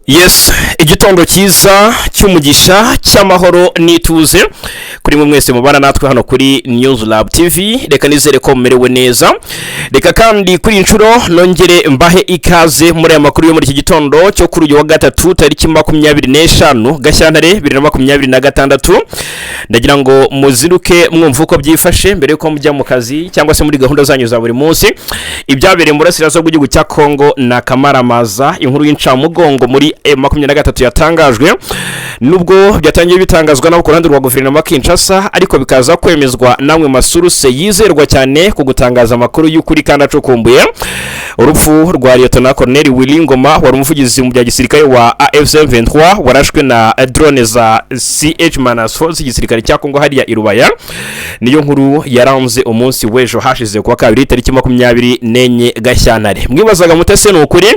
Yes, igitondo cyiza cy'umugisha, cy'amahoro n'ituze kuri mwe mwese mubana natwe hano kuri News Lab TV. Reka nizere ko mumerewe neza. Reka kandi kuri iyi nshuro nongere mbahe ikaze muri aya makuru yo muri iki gitondo cyo kuri uyu wa gatatu, tariki 25 Gashyantare 2026. Ndagira ngo muziruke mwumve uko byifashe mbere yuko mujya mu kazi cyangwa se muri gahunda zanyu za buri munsi. Ibyabereye mu burasirazuba bw'igihugu cya Kongo na Kamaramaza, inkuru y'incamugongo muri M23 yatangajwe, nubwo byatangiye bitangazwa nabo ku ruhande rwa guverinoma Kinshasa, ariko bikaza kwemezwa namwe ma sources yizerwa cyane ku gutangaza amakuru y'ukuri kandi acukumbuye. Urupfu rwa Lieutenant Colonel Willy Ngoma, wari umuvugizi mu bya gisirikare wa AFC M23, warashwe na drone za CH-4 z'igisirikare cya Kongo hariya i Rubaya, niyo nkuru yaranze umunsi w'ejo hashize kuwa kabiri, tariki 24 Gashyantare. Mwibazaga mutese ni ukuri?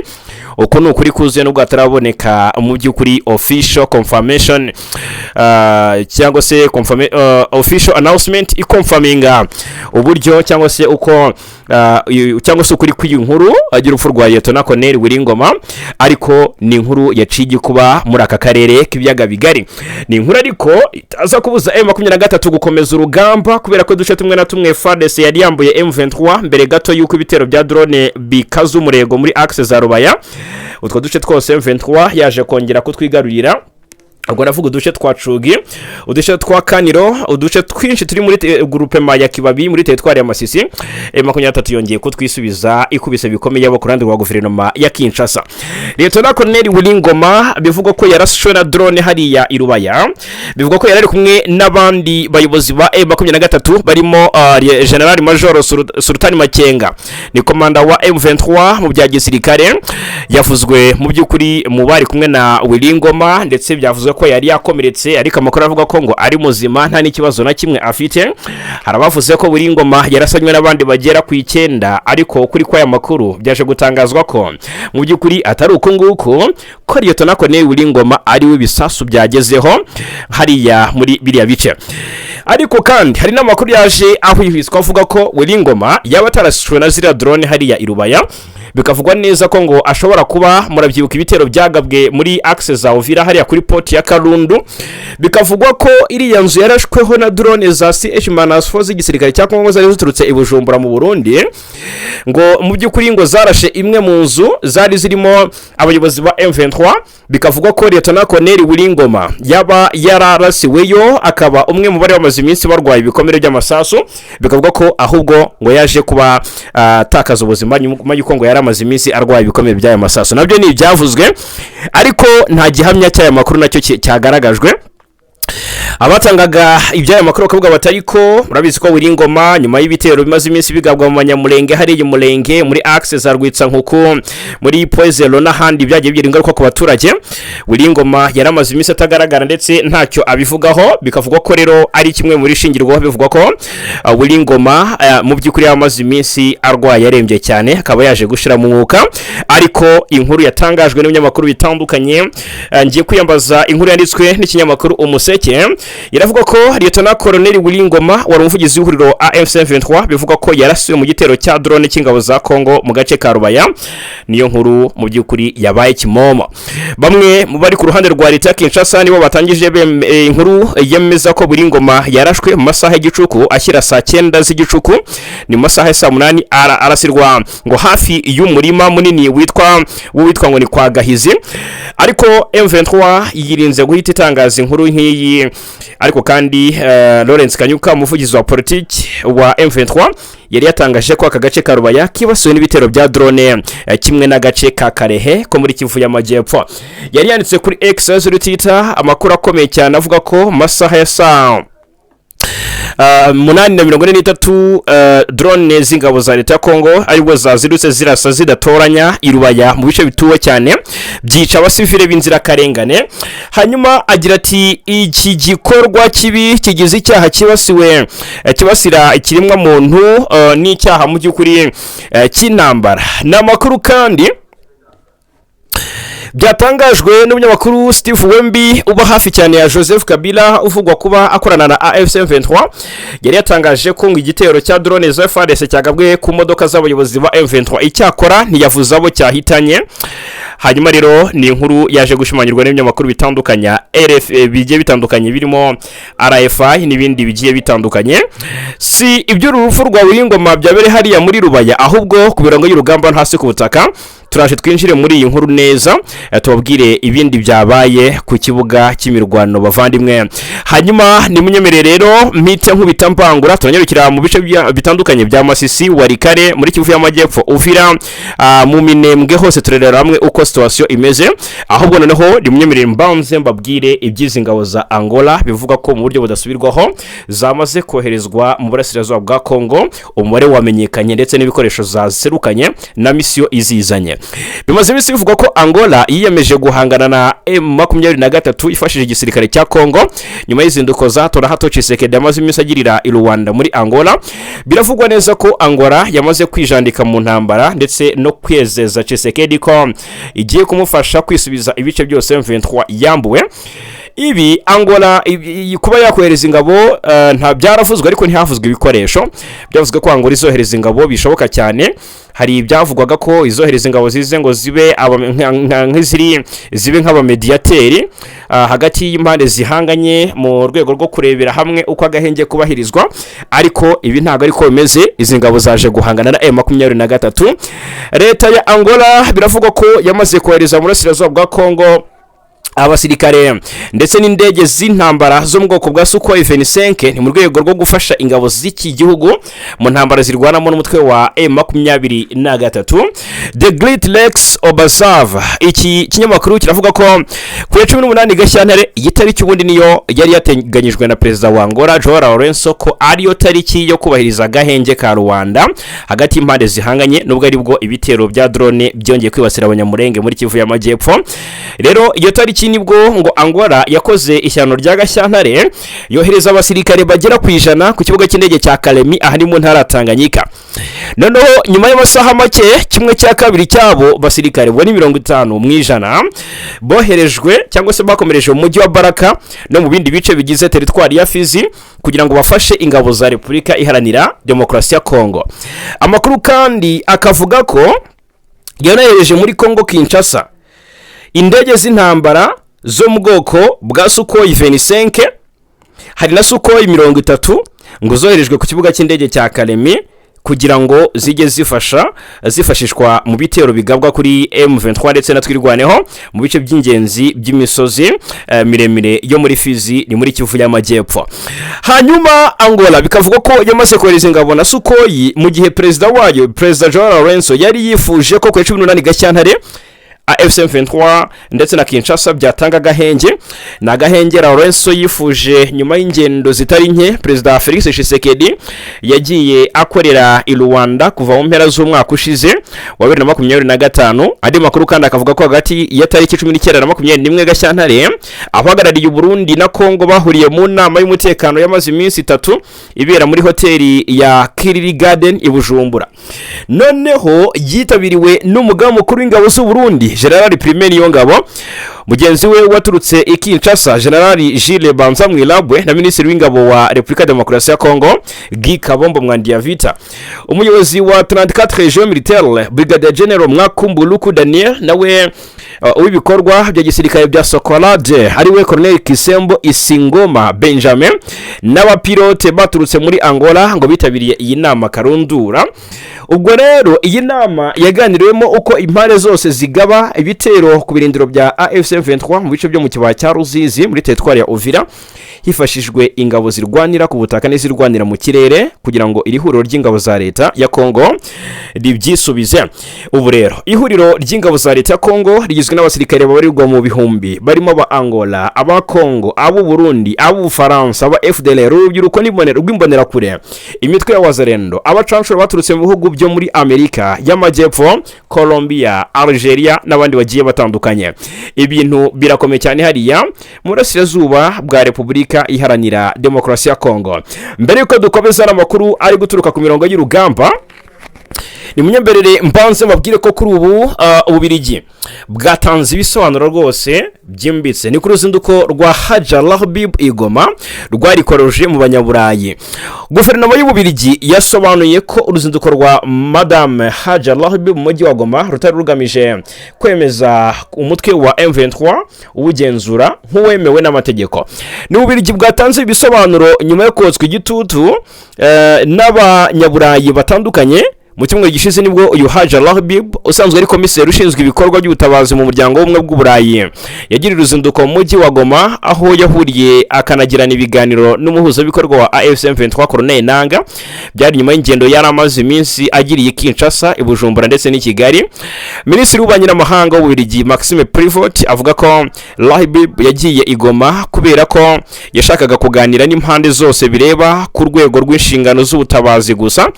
Uko ni ukuri kuzuye, nubwo hataraboneka mu by'ukuri official confirmation cyangwa se official announcement iconfirminga uburyo cyangwa se uko cyangwa se ukuri kw'iyi nkuru agira urupfu rwa Lieutenant Colonel Willy Ngoma, ariko ni inkuru yaciye igikuba muri aka karere k'ibiyaga bigari. Ni inkuru ariko itaza kubuza M23 gukomeza urugamba, kubera ko uduce tumwe na tumwe FARDC yari yambuye M23 mbere gato y'uko ibitero bya drone bikaza umurego muri axe za Rubaya, utwo duce twose M23 yaje kongera kutwigarurira. Ubwo ndavuga uduce twa Cugi, uduce twa Kaniro, uduce twinshi turi muri groupement ya Kibabi muri teritwari ya Masisi. M23 yongeye kutwisubiza ikubise bikomeye abo ku ruhande rwa guverinoma ya Kinshasa. Lieutenant Colonel Willy Ngoma bivugwa ko yarashwe na drone hariya i Rubaya. Bivugwa ko yari ari kumwe n'abandi bayobozi ba M23 barimo General Major Sultani Makenga, ni komanda wa M23 mu bya gisirikare. Yavuzwe mu by'ukuri mu bari kumwe na Willy Ngoma, ndetse byavuzwe ko yari yakomeretse, ariko amakuru avuga ko ngo ari muzima, nta n'ikibazo na kimwe afite. Hari abavuze ko Willy Ngoma yarasanywe n'abandi bagera ku icyenda, ariko kuri kw'aya makuru byaje gutangazwa ko mu by'ukuri atari uku nguku, ko Lieutenant Colonel Willy Ngoma ari we ibisasu byagezeho hariya muri biriya bice. Ariko kandi hari n'amakuru yaje ahwihwiswa avuga ko Willy Ngoma yaba atarasishwe na ziriya drone hariya i Rubaya. Bikavugwa neza ko ngo ashobora kuba, murabyibuka ibitero byagabwe muri axe za Uvira hariya kuri port ya Karundu, bikavugwa ko iriya nzu yarashweho na drone za CH-4 z'igisirikare cya Kongo zari ziturutse i Bujumbura mu Burundi, ngo mu by'ukuri ngo zarashe imwe mu nzu zari zirimo abayobozi ba M23. Bikavugwa ko Lieutenant Colonel Willy Ngoma yaba yararasiweyo, akaba umwe mu bari bamaze iminsi barwaye ibikomere by'amasasu. Bikavugwa ko ahubwo ngo yaje kuba atakaza ubuzima nyuma y'uko ngo yari amaze iminsi arwaye ibikomere by'aya masasu. Nabyo ni ibyavuzwe, ariko nta gihamya cy'aya makuru nacyo cyagaragajwe. Abatangaga iby'aya makuru bakavuga bati: "Ariko murabizi ko Willy Ngoma, nyuma y'ibitero bimaze iminsi bigabwa mu Banyamulenge hariya Umulenge, muri axe za Rwitsankuku, muri Poezero n'ahandi, byagiye bigira ingaruka ku baturage, Willy Ngoma yari amaze iminsi atagaragara ndetse ntacyo abivugaho." Bikavugwa ko rero ari kimwe muri shingirwaho bivugwa ko Willy Ngoma mu by'ukuri yamaze iminsi arwaye, arembye cyane, akaba yaje gushira mu mwuka. Ariko inkuru yatangajwe n'ibinyamakuru bitandukanye, ngiye kwiyambaza inkuru yanditswe n'ikinyamakuru Umuseke, iravuga ko Lieutenant Colonel Willy Ngoma, wari umuvugizi w'ihuriro AFC 23, bivugwa ko yarasiwe mu gitero cya drone cy'ingabo za Congo mu gace ka Rubaya. Niyo nkuru mu by'ukuri yabaye kimomo. Bamwe mu bari ku ruhande rwa leta ya Kinshasa nibo batangije inkuru yemeza ko Willy Ngoma yarashwe mu masaha y'igicuku ashyira saa 9 z'igicuku, ni mu masaha ya saa 8, arasirwa ngo hafi y'umurima munini witwa ngo ni kwa Gahizi. Ariko M23 yirinze guhita itangaza inkuru nk'iyi. Ariko kandi Lawrence Kanyuka, umuvugizi wa politiki wa M23, yari yatangaje ko aka gace ka Rubaya kibasiwe n'ibitero bya drone, kimwe n'agace ka Karehe ko muri Kivu y'Amajyepfo. Yari yanditse kuri X zuri Twitter amakuru akomeye cyane avuga ko mu masaha ya saa 8:43 drone z'ingabo za leta ya Kongo aribwo zazirutse zirasa zidatoranya i Rubaya mu bice bituwe cyane, byica abasivile b'inzirakarengane. Hanyuma agira ati: "Iki gikorwa kibi kigize icyaha cyibasiwe kibasira ikiremwa muntu n'icyaha mu by'ukuri cy'intambara." Ni amakuru kandi byatangajwe n'umunyamakuru Steve Wembi, uba hafi cyane ya Joseph Kabila, uvugwa kuba akorana na AFC M23. Yari yatangaje ko ngo igitero cya drone za FARDC cyagabwe ku modoka z'abayobozi ba M23, icyakora ntiyavuze abo cyahitanye. Hanyuma rero ni inkuru yaje gushimangirwa n'ibinyamakuru bitandukanye, RF bigiye bitandukanye, birimo RFI n'ibindi bigiye bitandukanye. Si iby'urupfu rwa Willy Ngoma byabereye hariya muri Rubaya, ahubwo ku mirongo y'urugamba hasi ku butaka. Turaje twinjire muri iyi nkuru neza, tubabwire ibindi byabaye ku kibuga cy'imirwano, bavandimwe. Hanyuma nimunyemerere rero mpite nkubita mbangura, turanyarukira mu bice bitandukanye bya Masisi, Walikale, muri Kivu y'Amajyepfo, Uvira, mu Minembwe hose, turebera hamwe uko situation imeze. Ahubwo noneho nimunyemerere mbanze mbabwire iby'izi ngabo za Angola bivuga ko mu buryo budasubirwaho zamaze koherezwa mu burasirazuba bwa Kongo, umubare wamenyekanye ndetse n'ibikoresho zaserukanye na mission izizanye. Bimaze iminsi bivugwa ko Angola yiyemeje guhangana na M23 ifashije igisirikare cya Kongo, nyuma y'izinduko za hato na hato Tshisekedi amaze iminsi agirira i Luanda muri Angola. Biravugwa neza ko Angola yamaze kwijandika mu ntambara ndetse no kwezeza Tshisekedi ko igiye kumufasha kwisubiza ibice byose M23 yambuwe. Ibi Angola kuba yakohereza ingabo, nta byaravuzwe, ariko ntihavuzwe ibikoresho. Byavuzwe ko Angola izohereza ingabo, bishoboka cyane. Hari ibyavugwaga ko izohereza ingabo zize ngo zibe nk'iziri zibe nk'abamediyateri hagati y'impande zihanganye mu rwego rwo kurebera hamwe uko agahenge kubahirizwa, ariko ibi ntabwo ariko bimeze. Izi ngabo zaje guhangana na M23. Leta ya Angola biravugwa ko yamaze kohereza mu burasirazuba bwa Kongo abasirikare ndetse n'indege z'intambara zo mu bwoko bwa Sukhoi 25, ni mu rwego rwo gufasha ingabo z'iki gihugu mu ntambara zirwanamo n'umutwe wa M23. The Great Lakes Observer, iki kinyamakuru kiravuga ko ku ya 18 Gashyantare, iyi tariki ubundi niyo yari yateganyijwe na perezida wa Angola Joao Lourenço ko ariyo tariki yo kubahiriza agahenge ka Luanda hagati y'impande zihanganye, nubwo aribwo ibitero bya drone byongeye kwibasira Abanyamurenge muri Kivu y'Amajyepfo. Rero iyo tariki nibwo ngo Angola yakoze ishyano rya Gashyantare, yohereza abasirikare bagera ku 100 ku kibuga cy'indege cya Kalemi, aha ni mu ntara ya Tanganyika. Noneho nyuma y'amasaha make, kimwe cya kabiri cy'abo basirikare, ubwo ni 50%, boherejwe cyangwa se bakomereje mu mujyi wa Baraka no mu bindi bice bigize teritwari ya Fizi kugira ngo bafashe ingabo za Repubulika Iharanira Demokarasi ya Kongo. Amakuru kandi akavuga ko yanohereje muri Kongo Kinshasa indege z'intambara zo mu bwoko bwa Sukhoi 25, hari na Sukhoi 30, ngo zoherejwe ku kibuga cy'indege cya Kalemi kugira ngo zijye zifashishwa mu bitero bigabwa kuri M23 ndetse na Twirwaneho mu bice by'ingenzi by'imisozi miremire yo muri Fizi, ni muri Kivu y'Amajyepfo. Hanyuma Angola bikavuga ko yamaze kohereza ingabo na Sukhoi mu gihe perezida wayo, Perezida Joao Lourenço, yari yifuje ko ku ya 18 Gashyantare AFC M23 ndetse na Kinshasa byatanga agahenge. Ni agahenge Lourenço yifuje nyuma y'ingendo zitari nke Perezida Felix Tshisekedi yagiye akorera i Luanda kuva mu mpera z'umwaka ushize wa 2025. Andi makuru kandi akavuga ko hagati ya tariki 19 na 21 Gashyantare, abahagarariye Burundi na Kongo bahuriye mu nama y'umutekano yamaze iminsi 3 ibera muri hoteli ya Kiriri Garden i Bujumbura. Noneho yitabiriwe n'umugaba mukuru w'ingabo z'u Burundi, General Prime Niyongabo, mugenzi we waturutse i Kinshasa, General Jules Banza Mwilabwe, na Minisitiri w'ingabo wa Repubulika Demokarasi ya Kongo, Guy Kabombo Muadiamvita. Umuyobozi wa 34 Région Militaire, Brigadier General Mwakumbuluku Daniel, nawe uw'ibikorwa bya gisirikare bya Sokola ariwe Colonel Kisembo Isingoma Benjamin, n'abapilote baturutse muri Angola ngo bitabiriye iyi nama karundura. Ubwo rero iyi nama yaganiriwemo uko impande zose zigaba ibitero ku birindiro bya AFC 23 mu bice byo mu kibaya cya Ruzizi muri teritwari ya Uvira, hifashishijwe ingabo zirwanira ku butaka n'izirwanira mu kirere, kugira ngo iri huriro ry'ingabo za leta ya Kongo ribyisubize. Ubu rero ihuriro ry'ingabo za leta ya Kongo rigizwe n'abasirikare babarirwa mu bihumbi, barimo aba Angola, aba Kongo, ab'u Burundi, ab'Ubufaransa, aba FDLR, urubyiruko rw'imbonerakure, imitwe ya Wazalendo, abacanshuro baturutse mu bihugu byo muri Amerika y'Amajyepfo, Colombia, Algeria n'abandi bagiye batandukanye. Ibintu birakomeye cyane hariya mu burasirazuba bwa Repubulika Iharanira Demokarasi ya Kongo. Mbere y'uko dukomeza n'amakuru ari guturuka ku mirongo y'urugamba, Ni munyemberere mbanze mbabwire ko kuri ubu Ububirigi bwatanze ibisobanuro rwose byimbitse. Ni ku ruzinduko rwa Hadja Lahbib i Goma rwarikoroje mu Banyaburayi. Guverinoma y'Ububirigi yasobanuye ko uruzinduko rwa Madame Hadja Lahbib mu mujyi wa Goma rutari rugamije kwemeza umutwe wa M23 uwugenzura nk'uwemewe n'amategeko. Ni Ububirigi bwatanze ibisobanuro nyuma yo kotswa igitutu n'Abanyaburayi batandukanye. Mu cyumweru gishize nibwo uyu Hadja Lahbib, usanzwe ari komiseri ushinzwe ibikorwa by'ubutabazi mu Muryango w'Ubumwe bw'Uburayi, yagiriye uruzinduko mu mujyi wa Goma, aho yahuriye akanagirana ibiganiro n'umuhuzabikorwa wa AFC M23, Corneille Nanga. Byari nyuma y'ingendo yari amaze iminsi agiriye i Kinshasa, i Bujumbura ndetse n'i Kigali. Minisitiri w'Ububanyi n'Amahanga w'Ububiligi, Maxime Prevot, avuga ko Lahbib yagiye i Goma kubera ko yashakaga kuganira n'impande zose bireba ku rwego rw'inshingano z'ubutabazi gusa.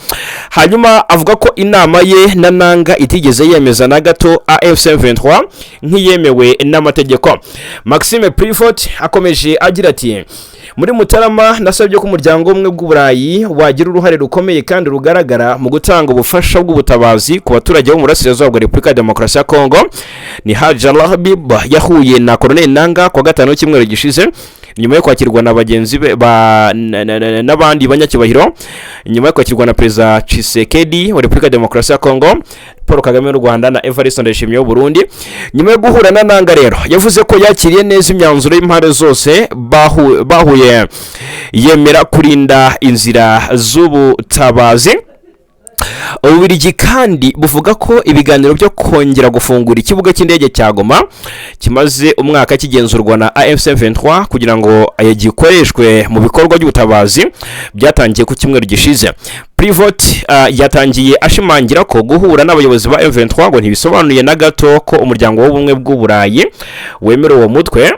Hanyuma avuga ko inama ye na Nanga itigeze yemeza na gato AFC M23 nk'iyemewe n'amategeko. Maxime Prevot akomeje agira ati: "Muri Mutarama nasabye ko Umuryango w'Ubumwe bw'Uburayi wagira uruhare rukomeye kandi rugaragara mu gutanga ubufasha bw'ubutabazi ku baturage bo mu burasirazuba bwa Repubulika ya Demokarasi ya Kongo." Ni Hadja Lahbib yahuye na Corneille Nanga kuwa gatanu w'icyumweru gishize, nyuma yo kwakirwa na bagenzi be n'abandi banyacyubahiro, nyuma yo kwakirwa na Perezida Tshisekedi wa Repubulika ya Demokarasi ya Kongo, Paul Kagame w'u Rwanda na Evariste Ndayishimiye w'u Burundi. Nyuma yo guhura na Nanga rero, yavuze ko yakiriye neza imyanzuro y'impande zose bahuye, yemera kurinda inzira z'ubutabazi. Ububirigi kandi buvuga ko ibiganiro byo kongera gufungura ikibuga cy'indege cya Goma kimaze umwaka kigenzurwa na AFC 23 kugira ngo gikoreshwe mu bikorwa by'ubutabazi byatangiye ku cyumweru gishize. Prevot yatangiye ashimangira ko guhura n'abayobozi ba M23 ngo ntibisobanuye na gato ko Umuryango w'Ubumwe bw'Uburayi wemera uwo mutwe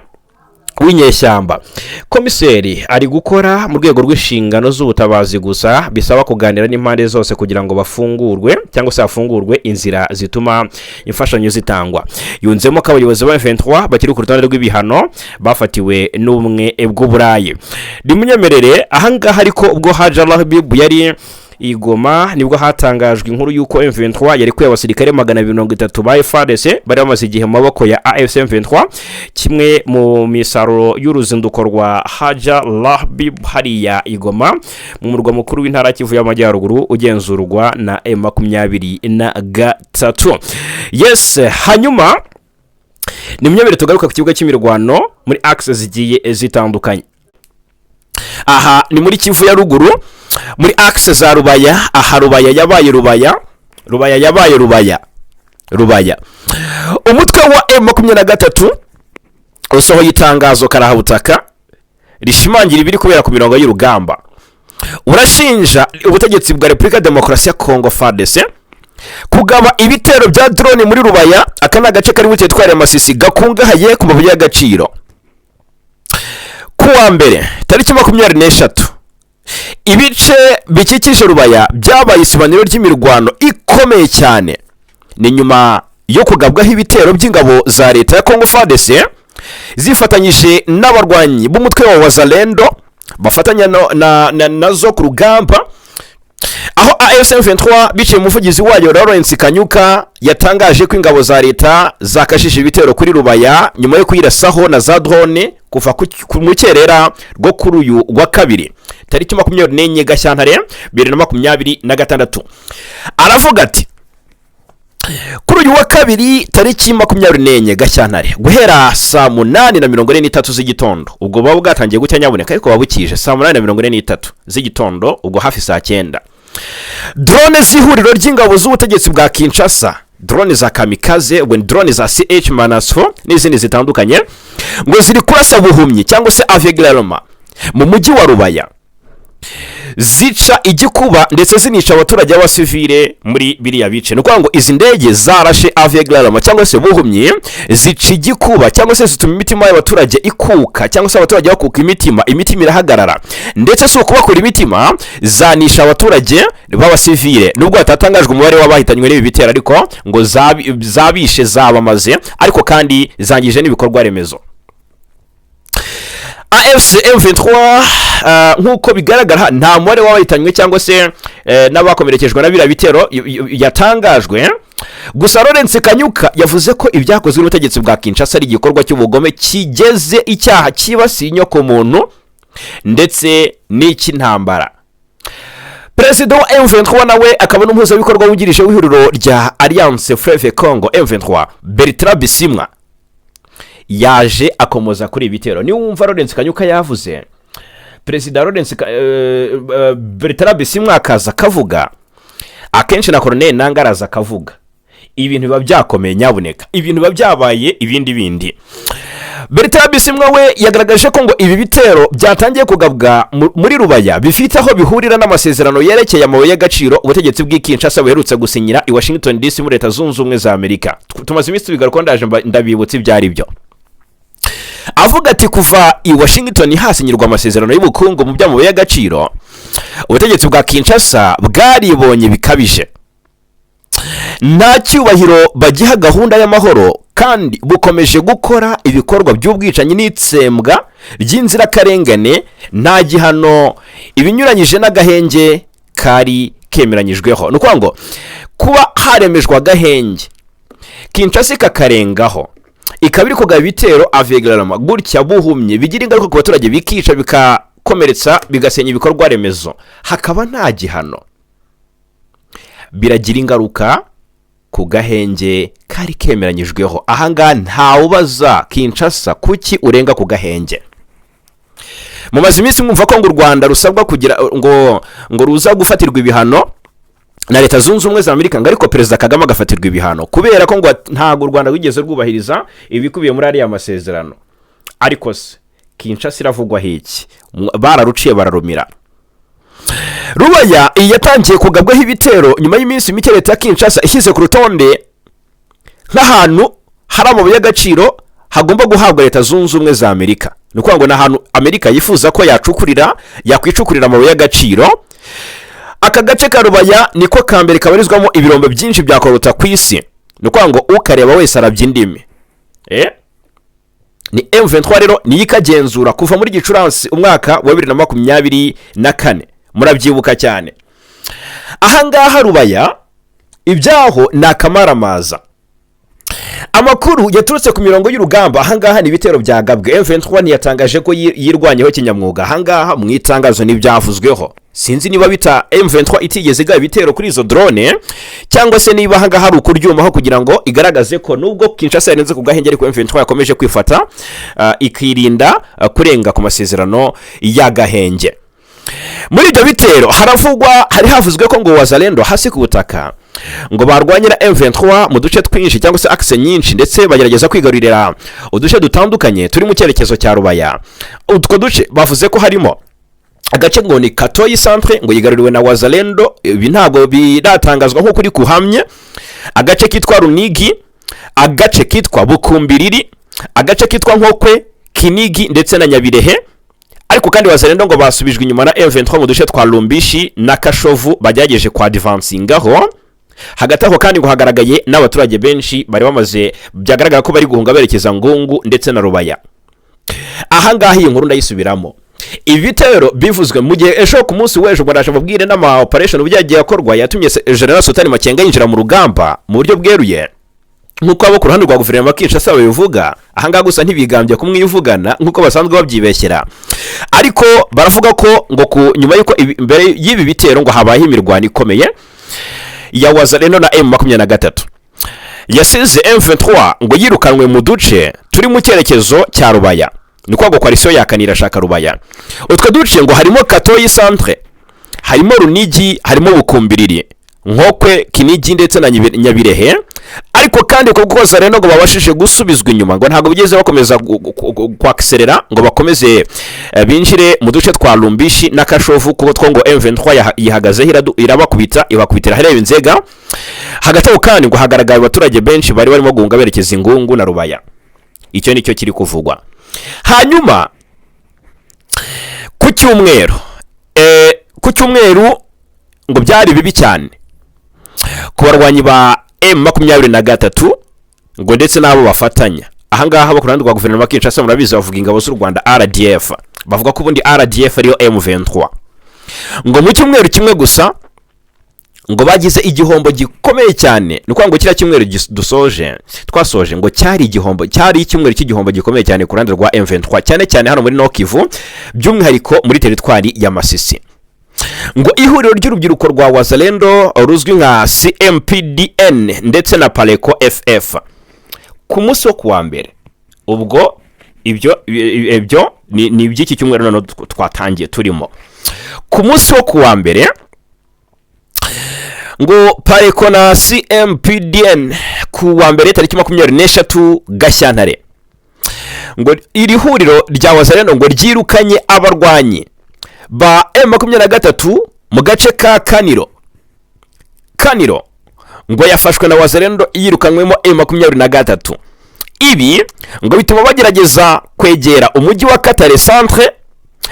w'inyeshyamba. Komiseri ari gukora mu rwego rw'inshingano z'ubutabazi gusa, bisaba kuganira n'impande zose kugira ngo bafungurwe cyangwa se hafungurwe inzira zituma imfashanyo zitangwa. Yunzemo ko abayobozi ba M23 bakiri ku rutonde rw'ibihano bafatiwe n'Ubumwe bw'Uburayi. Rimunyemerere ahangaha ariko, ubwo Hadja Lahbib yari i Goma nibwo hatangajwe inkuru y'uko M23 yarekuye abasirikare 230 ba FARDC bari bamaze igihe mu maboko ya AFC M23, kimwe mu misaruro y'uruzinduko rwa Hadja Lahbib hariya i Goma mu murwa mukuru w'intara Kivu y'Amajyaruguru ugenzurwa na M23. Yes, hanyuma ni myabere tugaruka ku kibuga cy'imirwano muri axe zigiye zitandukanye. Aha ni muri Kivu ya Ruguru, muri axe za Rubaya. Aha Rubaya yabaye Rubaya, Rubaya yabaye Rubaya, Rubaya. Umutwe wa M23 usohoye itangazo karahabutaka rishimangira ibiri kubera ku mirongo y'urugamba. Urashinja ubutegetsi bwa Repubulika ya Demokarasi ya Kongo, FARDC, kugaba ibitero bya drone muri Rubaya. Aka ni agace kari muri teritwari ya Masisi gakungahaye ku mabuye y'agaciro. Ku wa mbere tariki 23, ibice bikikije Rubaya byabaye isibaniro ry'imirwano ikomeye cyane. Ni nyuma yo kugabwaho ibitero by'ingabo za leta ya Kongo, FARDC, zifatanyije n'abarwanyi b'umutwe wa Wazalendo bafatanya nazo ku rugamba, aho AFC M23 biciye umuvugizi wayo Lawrence Kanyuka yatangaje ko ingabo za leta zakashije ibitero kuri Rubaya nyuma yo kuyirasaho na za drone kuva mu kerera rwo kuri uyu wa kabiri tariki 24 Gashyantare 2026. Aravuga ati: "Kuri uyu wa kabiri tariki 24 Gashyantare, guhera saa 8:43 z'igitondo," ubwo buba bwatangiye gucya nyaboneka, ariko buba bukije, saa 8:43 z'igitondo, ubwo hafi saa 9, drone z'ihuriro ry'ingabo z'ubutegetsi bwa Kinshasa, drone za kamikaze, ubwo ni drone za CH-4 n'izindi zitandukanye, ngo ziri kurasa buhumyi cyangwa se aveuglément mu mujyi wa Rubaya, zica igikuba ndetse zinica abaturage b'abasivile muri biriya bice. Ni ukuvuga ngo izi ndege zarashe aveuglément cyangwa se buhumyi, zica igikuba cyangwa se zituma imitima y'abaturage ikuka, cyangwa se abaturage bakuka imitima, imitima irahagarara. Ndetse si ukubakura imitima, zanisha abaturage b'abasivile, nubwo hatatangajwe umubare w'abahitanywe n'ibi bitero, ariko ngo zabishe, zabamaze, ariko kandi zangije n'ibikorwa remezo. AFC M23, nk'uko bigaragara, nta mubare w'abahitanywe cyangwa se n'abakomerekejwe na biriya bitero yatangajwe. Gusa Lawrence Kanyuka yavuze ko ibyakozwe n'ubutegetsi bwa Kinshasa ari igikorwa cy'ubugome kigeze icyaha cyibasiye inyokomuntu ndetse n'icy'intambara. Perezida wa M23, nawe akaba n'umuhuzabikorwa wungirije w'ihuriro rya Alliance Fleuve Congo M23, Bertrand Bisimwa, yaje akomoza kuri ibi bitero. Niwumva Lawrence Kanyuka yavuze, Perezida Lawrence Bertrand Bisimwa akaza akavuga, akenshi na Colonel Nanga araza akavuga, ibintu biba byakomeye. Nyabuneka, ibintu biba byabaye ibindi bindi. Bertrand Bisimwa we yagaragaje ko ngo ibi bitero byatangiye kugabwa muri Rubaya bifite aho bihurira n'amasezerano yerekeye amabuye y'agaciro ubutegetsi bw'i Kinshasa buherutse gusinyira i Washington DC muri Leta Zunze Ubumwe za Amerika. Tumaze iminsi tubigarukaho, ndaje ndabibutsa ibyo ari byo. Avuga ati kuva i Washington hasinyirwa amasezerano y'ubukungu mu by'amabuye y'agaciro, ubutegetsi bwa Kinshasa bwaribonye bikabije, nta cyubahiro bagiha gahunda y'amahoro, kandi bukomeje gukora ibikorwa by'ubwicanyi n'itsembwa ry'inzirakarengane nta gihano, ibinyuranyije n'agahenge kari kemeranyijweho. Ni ukuvuga ngo kuba haremejwe agahenge, Kinshasa ikakarengaho, ikaba iri kugaba ibitero aveuglément gutya buhumye, bigira ingaruka ku baturage, bikica, bikakomeretsa, bigasenya ibikorwa remezo, hakaba nta gihano, biragira ingaruka ku gahenge kari kemeranyijweho. Ahangaha ntawubaza Kinshasa kuki urenga ku gahenge. Mumaze iminsi mwumva ko ngo u Rwanda rusabwa kugira ngo ruza gufatirwa ibihano na Leta Zunze Ubumwe za Amerika, ngo ariko Perezida Kagame agafatirwa ibihano kubera ko ngo ntabwo u Rwanda rwigeze rwubahiriza ibikubiye muri ariya masezerano. Ariko se Kinshasa iravugwaho iki? Bararuciye bararumira. Rubaya iyi yatangiye kugabwaho ibitero nyuma y'iminsi mike leta ya Kinshasa ishyize ku rutonde nk'ahantu hari amabuye y'agaciro hagomba guhabwa Leta Zunze Ubumwe za Amerika. Ni ukuvuga ngo ni ahantu Amerika yifuza ko yacukurira, yakwicukurira amabuye y'agaciro. Aka gace ka Rubaya niko ka mbere kabarizwamo ibirombe byinshi bya coltan ku isi. Ni ukuvuga ngo ukareba wese arabya indimi. Ni M23 rero niyo ikagenzura kuva muri Gicurasi umwaka wa 2024, murabyibuka cyane. Ahangaha Rubaya ibyaho ni akamaramaza. Amakuru yaturutse ku mirongo y'urugamba, ahangaha ni ibitero byagabwe, M23 ntiyatangaje ko yirwanyeho kinyamwuga. Ahangaha mu itangazo ntibyavuzweho. Sinzi niba bita M23 itigeze igaba ibitero kuri izo drone, cyangwa se niba ahangaha hari ukuryumaho kugira ngo igaragaze ko nubwo Kinshasa yarenze ku gahenge, ariko M23 yakomeje kwifata, ikirinda kurenga ku masezerano y'agahenge. Muri ibyo bitero haravugwa, hari havuzwe ko ngo Wazalendo hasi ku butaka ngo barwanyira M23 mu duce twinshi cyangwa se axe nyinshi, ndetse bagerageza kwigarurira uduce dutandukanye turi mu cyerekezo cya Rubaya. Utwo duce bavuze ko harimo agace ngo ni Katoyi Centre, ngo yigaruriwe na Wazalendo. Ibi ntabwo biratangazwa nk'uko uri kuhamye. Agace kitwa Runigi, agace kitwa Bukumbiriri, agace kitwa Nkokwe, Kinigi ndetse na Nyabirehe. Ariko kandi Wazalendo ngo basubijwe inyuma na M23 mu duce twa Lumbishi na Kashovu bagerageje kwa advancingaho. Hagati aho kandi ngo hagaragaye n'abaturage benshi bari bamaze, byagaragara ko bari guhunga berekeza Ngungu ndetse na Rubaya. Ahangaha iyi nkuru ndayisubiramo. Ibi bitero bivuzwe mu gihe ejo, ku munsi w'ejo, ngo ndaje mubwire n'ama operation uburyo yagiye akorwa yatumye General Sultani Makenga yinjira mu rugamba mu buryo bweruye, nk'uko abo ku ruhande rwa guverinoma ya Kinshasa babivuga. Ahangaha gusa ntibigambye kumwivugana nk'uko basanzwe babyibeshyera, ariko baravuga ko ngo ku nyuma y'uko mbere y'ibi bitero ngo habayeho imirwano ikomeye ya Wazalendo na M23 yasize M23 ngo yirukanwe mu duce turi mu cyerekezo cya Rubaya. Ni ukuvuga ngo coalition yakanira ashaka Rubaya. Utwo duce ngo harimo Katoyi Centre, harimo Runigi, harimo Bukumbiriri, Nkokwe, Kinigi ndetse na Nyabirehe. Ariko kandi kubwo Wazalendo ngo babashije gusubizwa inyuma, ngo ntabwo bigeze bakomeza kwakiserera ngo bakomeze binjire mu duce twa Lumbishi na Kashovu, kuko two ngo M23 yihagazeho, irabakubita, ibakubitira ahareba inzega. Hagati aho kandi ngo hagaragaye abaturage benshi bari barimo guhunga berekeza Ingungu na Rubaya. Icyo nicyo kiri kuvugwa. Hanyuma ku cyumweru ngo byari bibi cyane ku barwanyi ba M23 ngo ndetse n'abo bafatanya. Ahangaha bo ku ruhande rwa guverinoma ya Kinshasa, murabizi, bavuga ingabo z'u Rwanda RDF, bavuga ko ubundi RDF ariyo M23. Ngo mu cyumweru kimwe gusa Ngo bagize igihombo gikomeye cyane. Ni ukuvuga ngo kiriya cyumweru dusoje, twasoje, ngo cyari igihombo, cyari icyumweru cy'igihombo gikomeye cyane ku ruhande rwa M23, cyane cyane hano muri Nord-Kivu, by'umwihariko muri teritwari ya Masisi. Ngo ihuriro ry'urubyiruko rwa Wazalendo ruzwi nka CMPDN ndetse na Pareco FF, ku munsi wo kuwa mbere, ubwo ibyo ni iby'iki cyumweru noneho twatangiye turimo, ku munsi wo kuwa mbere ngo Pareco na CMPDN, ku wa mbere tariki 23 Gashyantare, ngo iri huriro rya Wazalendo ngo ryirukanye abarwanyi ba M23 mu gace ka Kaniro. Kaniro ngo yafashwe na Wazalendo yirukanywemo M23. Ibi ngo bituma bagerageza kwegera umujyi wa Katare centre,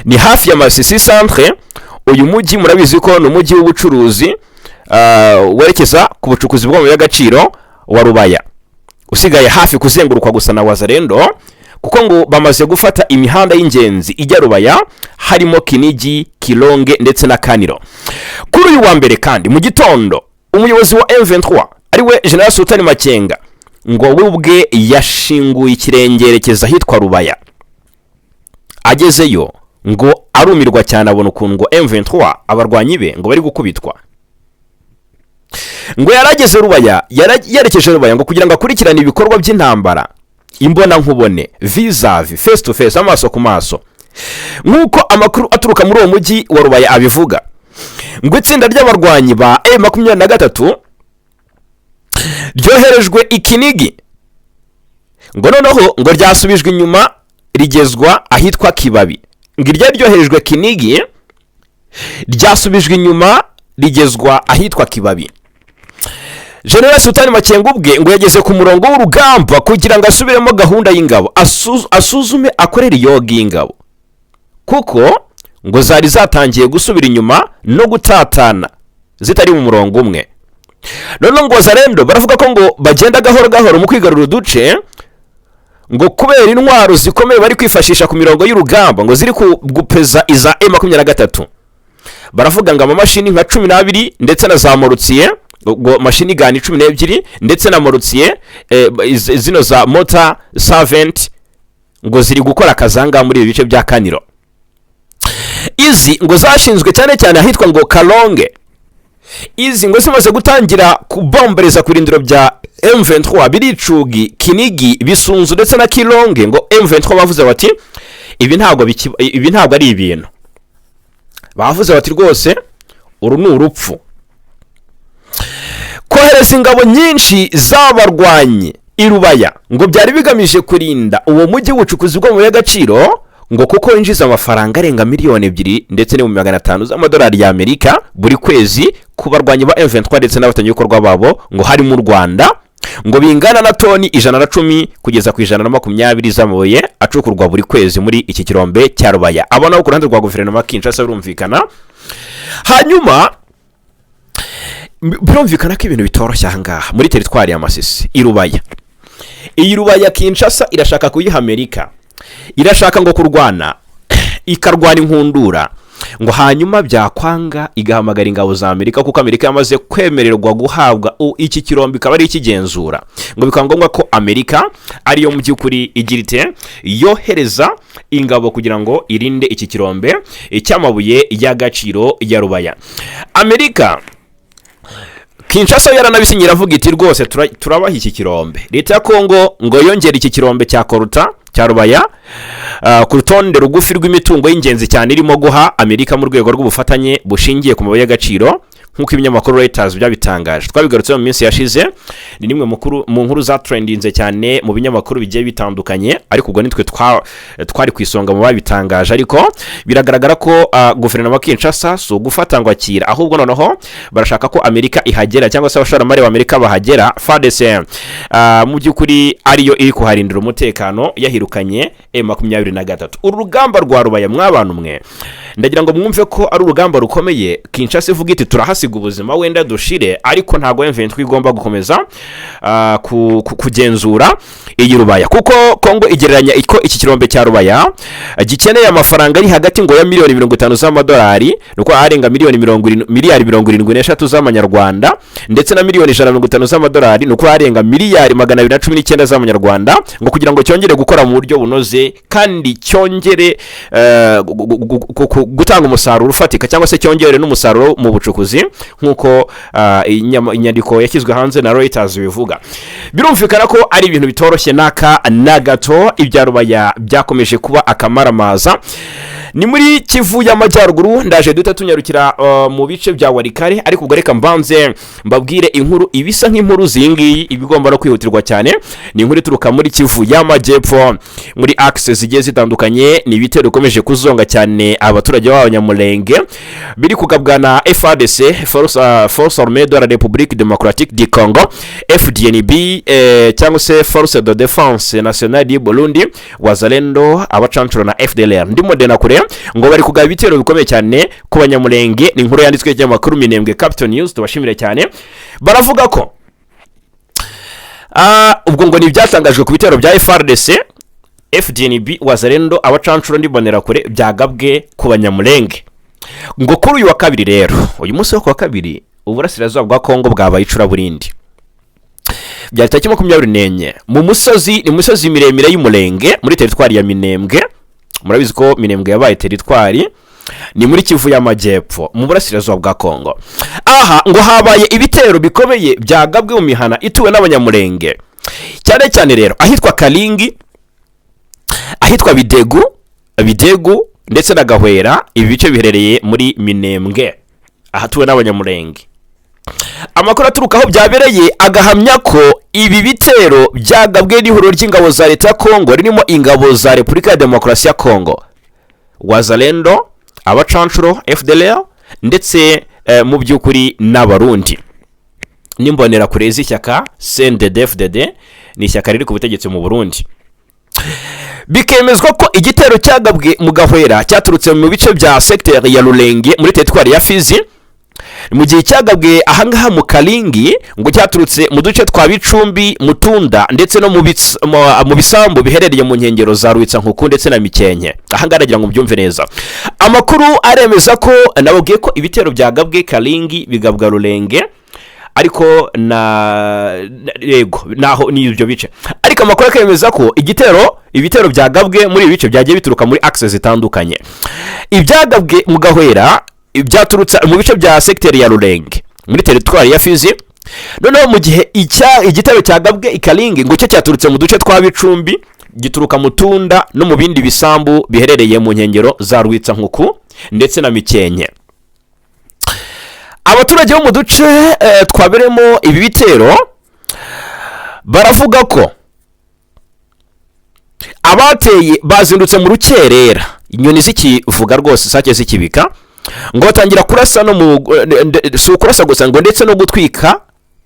ni hafi ya Masisi centre. Uyu mujyi murabizi ko ni umujyi w'ubucuruzi, werekeza ku bucukuzi bw'amabuye y'agaciro wa Rubaya, usigaye hafi kuzengurukwa gusa na Wazalendo, kuko ngo bamaze gufata imihanda y'ingenzi ijya Rubaya, harimo Kinigi, Kilonge ndetse na Kaniro. Kuri uyu wa mbere kandi mu gitondo, umuyobozi wa M23 ariwe General Sultani Makenga ngo we ubwe yashinguye ikirenge yerekeza ahitwa Rubaya. Agezeyo ngo arumirwa cyane, abona ukuntu ngo M23 abarwanyi be ngo bari gukubitwa. Ngo yarageze Rubaya, yerekeje Rubaya ngo kugira ngo akurikirane ibikorwa by'intambara imbona nkubone, vis-à-vis, face to face, amaso ku maso. Nk'uko amakuru aturuka muri uwo mujyi wa Rubaya abivuga, ngo itsinda ry'abarwanyi ba M23 ryoherejwe i Kinigi, ngo noneho ngo ryasubijwe inyuma rigezwa ahitwa Kibabi. Ngo iryari ryoherejwe Kinigi ryasubijwe inyuma rigezwa ahitwa Kibabi. General Sultani Makenga ubwe ngo yageze ku murongo w'urugamba kugira ngo asubiremo gahunda y'ingabo, asuzume, akorere yoga y'ingabo, kuko ngo zari zatangiye gusubira inyuma no gutatana zitari mu murongo umwe. Noneho ngo Wazalendo baravuga ko ngo bagenda gahoro gahoro mu kwigarurira uduce, ngo kubera intwaro zikomeye bari kwifashisha ku mirongo y'urugamba, ngo ziri gupeza iza M23. Baravuga ngo amamashini nka 12 ndetse na za mortier, ngo machine gun 12 ndetse na mortier, zino za mortar 70, ngo ziri gukora akazi aha ngaha muri ibi bice bya Kaniro. Izi ngo zashinzwe cyane cyane ahitwa ngo Kalonge. Izi ngo zimaze gutangira kubombereza ku birindiro bya M23 biri Icugi, Kinigi, Bisunzu ndetse na Kilonge, ngo M23 bavuze bati ibi ntabwo ari ibintu. Bavuze bati rwose uru ni urupfu. Kohereza ingabo nyinshi z'abarwanyi i Rubaya ngo byari bigamije kurinda uwo mujyi w'ubucukuzi bw'amabuye y'agaciro, ngo kuko winjiza amafaranga arenga miliyoni 2 ndetse n'500,000 z'amadolari y'Amerika buri kwezi ku barwanyi ba M23 ndetse n'abafatanyabikorwa babo, ngo harimo u Rwanda, ngo bingana na toni 110 kugeza ku 120 z'amabuye acukurwa buri kwezi muri iki kirombe cya Rubaya. Abo nabo ku ruhande rwa guverinoma ya Kinshasa birumvikana. Hanyuma birumvikana ko ibintu bitoroshye aha ngaha muri teritwari ya Masisi i Rubaya. Iyi Rubaya Kinshasa irashaka kuyiha Amerika, irashaka ngo kurwana, ikarwana inkundura, ngo hanyuma byakwanga igahamagara ingabo za Amerika, kuko Amerika yamaze kwemererwa guhabwa iki kirombe ikaba ari ikigenzura. Ngo bikaba ngombwa ko Amerika ariyo mu by'ukuri igira ite? Yohereza ingabo kugira ngo irinde iki kirombe cy'amabuye y'agaciro ya Rubaya. Amerika, Kinshasa yaranabisinye, iravuga iti rwose turabaha iki kirombe. Leta ya Kongo ngo yongere iki kirombe cya coltan cya Rubaya ku rutonde rugufi rw'imitungo y'ingenzi cyane irimo guha Amerika mu rwego rw'ubufatanye bushingiye ku mabuye y'agaciro, nk'uko ibinyamakuru Reuters byabitangaje. Twabigarutseho mu minsi yashize, ni nimwe mu nkuru zatrendinze cyane mu binyamakuru bigiye bitandukanye, ariko ubwo nitwe twari ku isonga mu babitangaje. Ariko biragaragara ko guverinoma ya Kinshasa si ugufata ngo akira, ahubwo noneho barashaka ko Amerika ihagera, cyangwa se abashoramari b'Amerika bahagera, FARDC mu by'ukuri ariyo iri kuharindira umutekano yahirukanye M23. Uru rugamba rwa Rubaya, mw'abantu mwe, ndagira ngo mwumve ko ari urugamba rukomeye. Kinshasa ivuga iti turahasiga. Turahasiga ubuzima, wenda dushire, ariko ntabwo M23 igomba gukomeza kugenzura iyi Rubaya, kuko Kongo igereranya ko iki kirombe cya Rubaya gikeneye amafaranga ari hagati ngo ya miliyoni 50 z'amadolari, ni uko arenga miliyoni 70, miliyari 73 z'amanyarwanda, ndetse na miliyoni 150 z'amadolari, ni uko arenga miliyari 219 z'amanyarwanda, ngo kugira ngo cyongere gukora mu buryo bunoze kandi cyongere gutanga umusaruro ufatika, cyangwa se cyongere n'umusaruro mu bucukuzi, nk'uko inyandiko yashyizwe hanze na Reuters bivuga. Birumvikana ko ari ibintu bitoroshye n'aka na gato. Ibya Rubaya byakomeje kuba akamaramaza. Ni muri Kivu y'Amajyaruguru. Ndaje duhita tunyarukira mu bice bya Walikale, ariko ubwo reka mbanze mbabwire inkuru ibisa nk'inkuru ziyingiyi ibigomba no kwihutirwa cyane. Ni inkuru ituruka muri Kivu y'Amajyepfo, muri axe zigiye zitandukanye. Ni ibitero bikomeje kuzonga cyane abaturage b'Abanyamulenge, biri kugabwa na FARDC, Force Armée de la République Démocratique du Congo, FDNB cyangwa se Force de Défense Nationale du Burundi, Wazalendo, abacancuro na FDLR. Ndimo kure ngo bari kugaba ibitero bikomeye cyane ku Banyamulenge. Ni inkuru yanditswe n'ikinyamakuru Minembwe Capital News, tubashimire cyane. Baravuga ko ubwo ngo ni ibyatangajwe ku bitero bya FARDC, FDNB, Wazalendo, abacancuro n'Imbonerakure byagabwe ku Banyamulenge ngo kuri uyu wa kabiri. Rero uyu munsi wo ku wa kabiri, uburasirazuba bwa Kongo bwabaye icuraburindi. Byari tariki 24 mu musozi, ni musozi miremire y'Umurenge muri teritwari ya Minembwe. Murabizi ko Minembwe yabaye teritwari, ni muri Kivu y'Amajyepfo mu burasirazuba bwa Kongo. Aha ngo habaye ibitero bikomeye byagabwe mu mihana ituwe n'Abanyamurenge, cyane cyane rero ahitwa Karingi, ahitwa Bidegu ndetse na Gahwera. Ibi bice biherereye muri Minembwe ahatuwe n'Abanyamurenge. Amakuru aturuka aho byabereye agahamya ko ibi bitero byagabwe n'ihuriro ry'ingabo za leta ya Kongo ririmo ingabo za Repubulika ya Demokarasi ya Kongo, Wazalendo, abacanshuro, FDLR ndetse mu by'ukuri n'Abarundi n'Imbonerakure z'ishyaka CNDD-FDD, ni ishyaka riri ku butegetsi mu Burundi. Bikemezwa ko igitero cyagabwe mu Gahwera cyaturutse mu bice bya segiteri ya Rurenge muri teritwari ya Fizi, mu gihe cyagabwe ahangaha mu Karingi ngo cyaturutse mu duce twa Bicumbi, Mutunda ndetse no mu bisambu biherereye mu nkengero za Rwitsankuku ndetse na Mikenke. Ahangaha nagira ngo mubyumve neza. Amakuru aremeza ko nababwiye ko ibitero byagabwe Karingi, bigabwa Rurenge, ariko na yego naho ni ibyo bice, ariko amakuru akemeza ko ibitero byagabwe muri ibi bice byagiye bituruka muri axe zitandukanye. Ibyagabwe mu Gahwera byaturutse mu bice bya segiteri ya Rurenge muri teritwari ya Fizi. Noneho mu gihe igitero cyagabwe i Karingi ngo cyo cyaturutse mu duce twa Bicumbi, gituruka mu Tunda no mu bindi bisambu biherereye mu nkengero za Rwitsankuku ndetse na Mikenke. Abaturage bo mu duce twabereyemo ibi bitero baravuga ko abateye bazindutse mu rukerera, inyoni zikivuga rwose, isake zikibika, ngo batangira kurasa no mu si ukurasa gusa, ngo ndetse no gutwika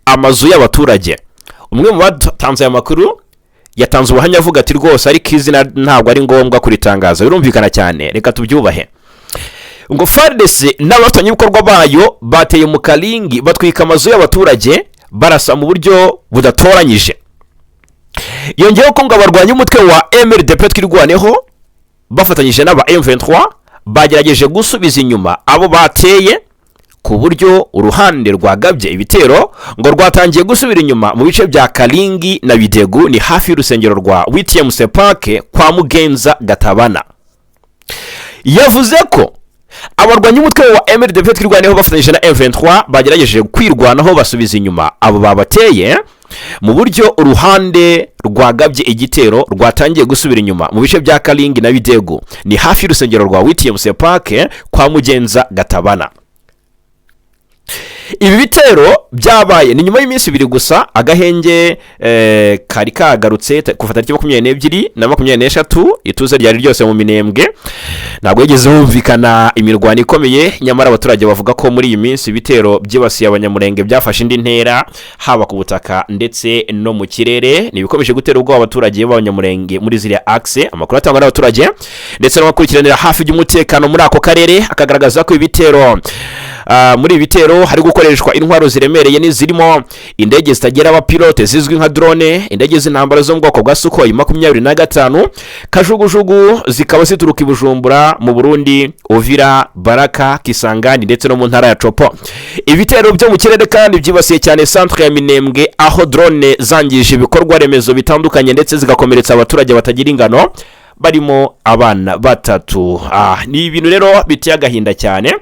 amazu y'abaturage. Umwe mu batanze aya makuru yatanze ubuhamya avuga ati rwose, ariko izina ntabwo ari ngombwa kuritangaza, birumvikana cyane, reka tubyubahe, ngo FARDC n'abafatanyabikorwa bayo bateye mu Karingi, batwika amazu y'abaturage, barasa mu buryo budatoranyije. Yongeyeho ko ngo abarwanya umutwe wa MRDP Twirwaneho bafatanyije n'aba M23 bagerageje gusubiza inyuma abo bateye, ku buryo uruhande rwagabye ibitero ngo rwatangiye gusubira inyuma mu bice bya Karingi na Bidegu, ni hafi y'urusengero rwa Witiyemu Sepake kwa Mugenza Gatabana. Yavuze ko abarwanya umutwe wa MRDP Twirwaneho bafatanyije na M23 bagerageje kwirwanaho, basubiza inyuma abo babateye, mu buryo uruhande rwagabye igitero rwatangiye gusubira inyuma mu bice bya Karingi na Bidegu, ni hafi y'urusengero rwa Witiyemu Sepake kwa Mugenza Gatabana. Ibi bitero byabaye ni nyuma y'iminsi 2 gusa agahenge kari kagarutse kuva tariki 22 na 23. Ituze ryari ryose mu Minembwe, ntabwo yigeze humvikana imirwano ikomeye. Nyamara abaturage bavuga ko muri iyi minsi ibitero byibasiye Abanyamurenge byafashe indi ntera, haba ku butaka ndetse no mu kirere. Ni ibikomeje gutera ubwoba abaturage b'Abanyamurenge muri ziriya axe. Amakuru atangwa n'abaturage ndetse n'abakurikiranira hafi by'umutekano muri ako karere akagaragaza ko ibitero muri ibi bitero hari gukoreshwa intwaro ziremereye n'izirimo indege zitagira abapilote zizwi nka drone, indege z'intambara zo mu bwoko bwa Sukhoi 25, kajugujugu zikaba zituruka i Bujumbura mu Burundi, Uvira, Baraka, Kisangani ndetse no mu ntara ya Tshopo. Ibitero byo mu kirere kandi byibasiye cyane centre ya Minembwe, aho drone zangije ibikorwa remezo bitandukanye ndetse zigakomeretsa abaturage batagira ingano, barimo abana batatu. Ni ibintu rero biteye agahinda cyane.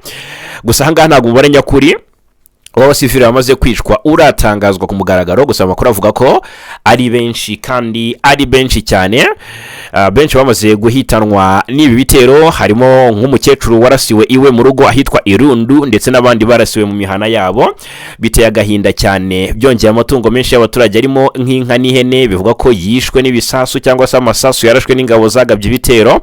Gusa ahangaha ntabwo umubare nyakuri w'abasivili bamaze kwicwa uratangazwa ku mugaragaro, gusa amakuru avuga ko ari benshi kandi ari benshi cyane. Benshi bamaze guhitanwa n'ibi bitero harimo nk'umukecuru warasiwe iwe mu rugo ahitwa Irundu, ndetse n'abandi barasiwe mu mihana yabo. Biteye agahinda cyane. Byongeye, amatungo menshi y'abaturage arimo nk'inka n'ihene bivugwa ko yishwe n'ibisasu cyangwa se amasasu yarashwe n'ingabo zagabye ibitero.